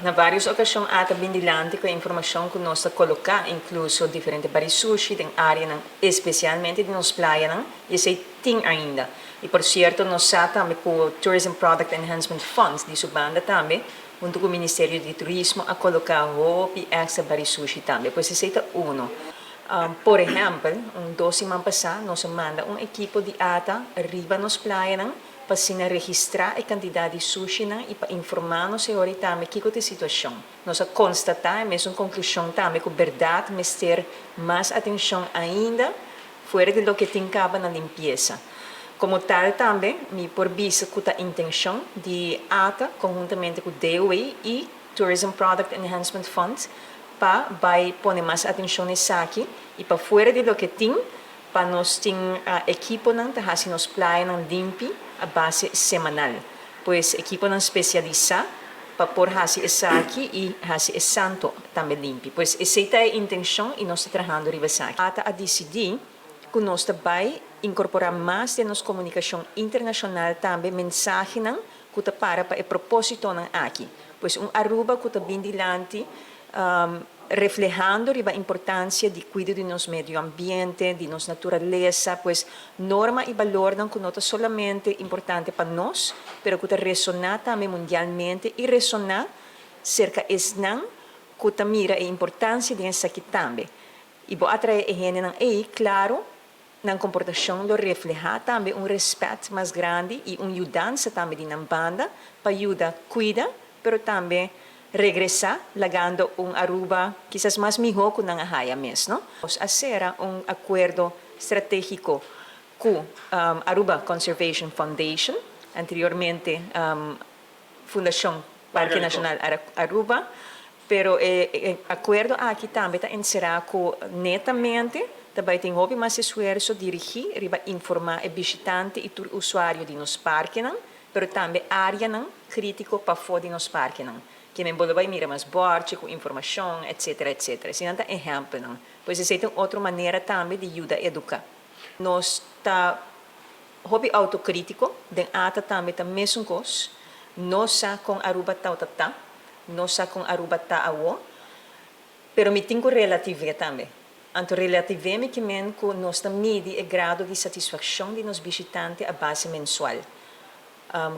Na varios ocasion ATA a bin dilanti cu informacion cu nos a coloca incluso diferente bari sushi den area, especialmente di nos playa, y esey tin ainda. Y por cierto, nos sa tambe cu Tourism Product Enhancement Funds di su banda tambe, hunto cu Ministerio di Turismo, a coloca hopi extra bari sushi tambe. Pues esey ta uno. Por ehempel, un 2 siman pasa, nos a manda un ekipo di ATA riba nos playa pa asina registra e cantidad di sushi y pa informa nos tambe kico ta e situacion. Nos a constata, mes conclusion tambe, cu berdad mester mas atencion ainda, fuera di loke tin caba na limpiesa. Como tal tambe, mi por bisa cu e intencion di ATA, conhuntamente cu DOW y Tourism Product Enhancement Fund, pa bay pone mas atencion esaki y pa fuera di loke tin, pa nos tin ekiponan ta hasi nos playa limpi a base semanal. Pues ekiponan specialisa pa por hasi esaki y hasi e santo tambe limpi. Pues esey ta e intencion y nos ta trahando riba esaki. ATA a dicidi cu nos ta bay incorpora mas den nos comunicacion internacional tambe mensahenan cu ta para pa e propositonan aki. Pues un Aruba cu ta bin dilanti reflehando e importancia di cuido di nos medio ambiente, di nos naturalesa, pues norma y balornan cu no ta solamente importante pa nos, pero cu ta resona tambe mundialmente y resona cerca esnan cu ta mira e importancia di esaki tambe. Y bo atrae e hendenan ey, claro, nan comportacion lo refleha tambe un respet mas grandi y un yudansa tambe di nan banda pa yuda cuida, pero tambe regresa lagando un Aruba kisas mas miho cu nan a haya mes, no? Nos a cera un acuerdo strategico cu Aruba Conservation Foundation, anteriormente Fundacion Parke Nacional Aruba, pero e acuerdo aki tambe ta encera cu netamente tambe tin hopi mas esfuerso dirigi riba informa e bishitante y tur usuario di nos parkenan, pero tambe areanan critico pafo di nos parkenan. Kiermen bo lo bay mira mas bord cu informacion, etc., etc. Asina ta ehempelnan. Pues esey ta otro manera tambe di yuda educa. Nos ta hopi autocritico, den ATA tambe ta mesun cos. Nos sa con Aruba ta ta, nos sa con Aruba ta awo, pero mi tin cu relativisa tambe. Anto relativisa mi kiermen cu nos ta midi e grado di satisfaccion di nos bishitante a base mensual.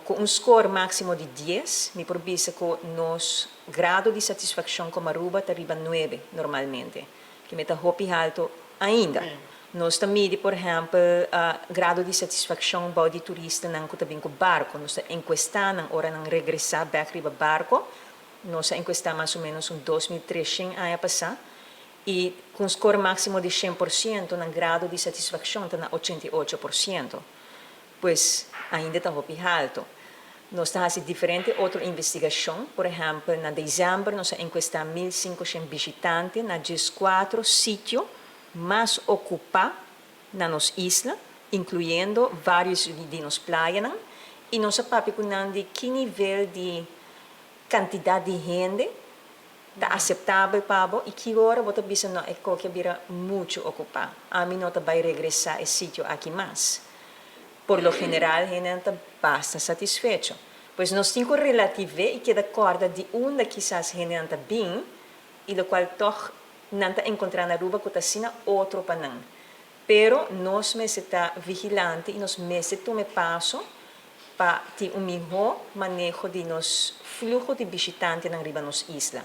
Cu un score maximo di 10, mi por bisa cu nos grado di satisfaccion como Aruba ta riba 9 normalmente, kiermen ta hopi halto ainda. Nos ta midi, por ehempel, grado di satisfaccion bou di turistanan cu ta bin cu barco. Nos ta encuesta nan ora nan regresa bek riba barco. Nos a encuesta mas o menos un 2.300 aña pasa y cu un score maximo di 100%, nan grado di satisfaccion ta na 88%. Pues ainda ta hopi halto. Nos ta haciendo diferente otro investigacion. Por ehempel, na december nos a encuesta 1.500 bishitante na 14 sitio mas ocupa na nos isla, incluyendo varios di nos playa, y nos a papia cu nan di ki nivel di cantidad di hende ta aceptabel pa bo y ki ora bo ta bisa: "No, e cos aki a bira mucho ocupa. Ami no ta bay regresa e sitio aki mas." Por lo general, hende ta basta satisfecho. Pues nos tin cu relativisa y keda corda di unda kisas hende ta bin y locual toch nan ta encontra na Aruba cu ta asina otro pa nan. Pero nos mester ta vigilante y nos mester tuma paso pa tin un miho maneho di nos fluho di bishitante riba nos isla.